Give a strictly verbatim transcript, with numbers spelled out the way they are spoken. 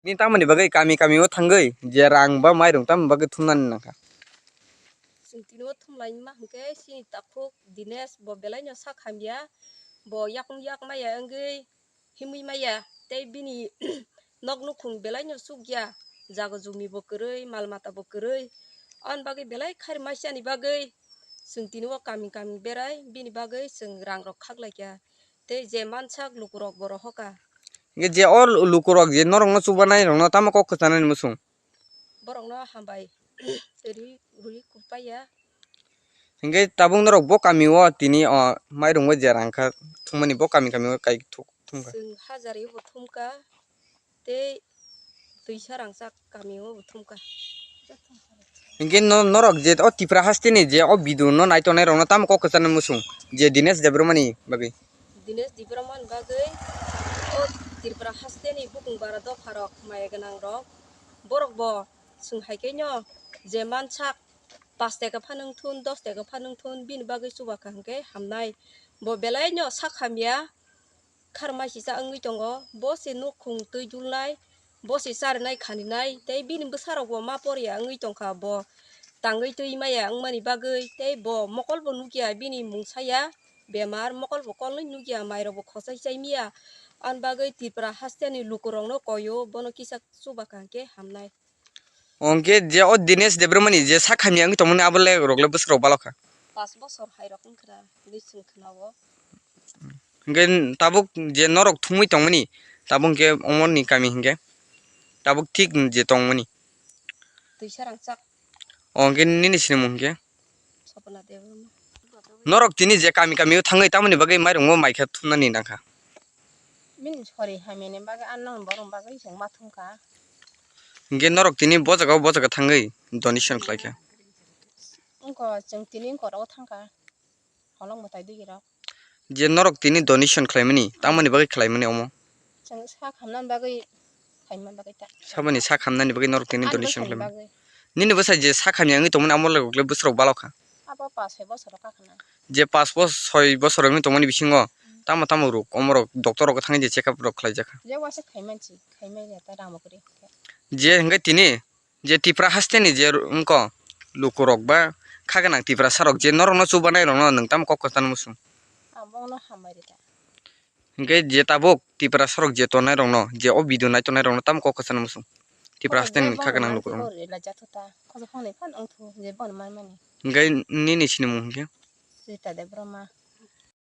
Ni tamoni bagwi kami kami o thangwi je rang ba mairung tamoni bagwi thumnani nangkha. Chwng tini o thumlaima hwnkhe chini takhuk Dinesh bo belai no sak hamya, bo yakung yak maya wngwi himwi maya, tei bini nok nukhung belai no chukya, jaga jumi bo kwrwi, mal mata bo kwrwi, aboni bagwi belai khairokma siyani bagwi chwng tini o kami kami berai bini bagwi chwng rang rok khaklaikha. Tei je mansak lukurok bo rohorkha. Hingke je o lukurok je norokno chubanai rokno tamo kok kwchanani muchung? Borokno hambai rwi rwi kupaiya. Hingke tabuk norok bo kami o tini o mairung bai je rang kha thumani bo kami kami o kai thuk thumkha. Chwng hajari bo thumkha. Tei twisa rangchak kami o bo thumkha. Hingke no-, norok je o Tripura hasteni je o video no nai tongnai rokno tamo kok kwchanani muchung je Dinesh Debbarmani bagwi? Dinesh Debbarmani bagwi o Tripura hasteni bukung bara dopharok maya gwnangrok borok bo chwng hai khe no je mansak pash taka phano wngthun, dos taka phano wngthun, bini bagwi chubakha hwnkhe hamnai. Bo belai no sak hamya. Kharmai sisa wngwi tongo, bo se nukhung twi dulnai, bo se charinai khaninai, tei bini bwsarokbo ma porya wngwi tongkha, bo tangwi twi maya wngmani bagwi, tei bo mokolbo nukya bini mungsaya bemar, mokolbo kolnwi nukya, mairokbo khosai chai miya, ani bagwi Tripura hasteni lukurokno koio, bono kisa chubakha hwnkhe hamnai. Hwnkhe je o Dinesh Debbarmani je sak hamya wngwi tongmani abo le rok le bwswk rok balokha. Pas bosor hai rok wngkha hwnwi chwng khwnao. Hwnkhe tabuk je norok thumwi tongmani tabuk hwnkhe omorni kami hwnkhe tabuk thik je tongmani. Twisa rangchak. O hwnkhe nini sinimung hwnkhe? Sapna Debbarma. Norok tini je kami kami o thangwi tamoni bagwi mairungbo maikha thumnani nangkha. Bini sori hamyani bagwi ano borok bagwi chwng ma thumkha. Hingke norok tini bo jaga o bo jaga thangwi donation khlaikha. Wngkha chwng tini wngkha oro thangkha. Holong mwtai digi rok. Je norok tini donation khlaimani tamoni bagwi khlaimani omo? Chwng sak hamnani bagwi khaima bagwi ta. Saboni sak hamnani bagwi norok tini donation khlaimani. Nini bwsai je sak hamya wngwi tongmani amo loge loge bwswk rok balokha. Abo pas soi bosor rok kakhwna. Je pas bos soi bosor wngwi tongmani bisingo tamo tamo rok omorok doctor rok thangwi je check up rok khlaijakha. Je waisa khaimansi khaimani ta rang bo kwrwi. Je hwnkhe tini je Tripura hasteni je wngkha lukurok ba kha gwnang Tiprasa rok je norokno chubanai rokno nwng tamo kok kwchangma muchung? Ang bono hambai rwkha. Hingke je tabuk Tiprasa rok je tongnai rokno je o video nai tongnai rokno tamo kok kwchangma muchung? Tiprasa hasteni kha gwnang lukurok. Hingke nini sinimung hingke? Rita Debbarma.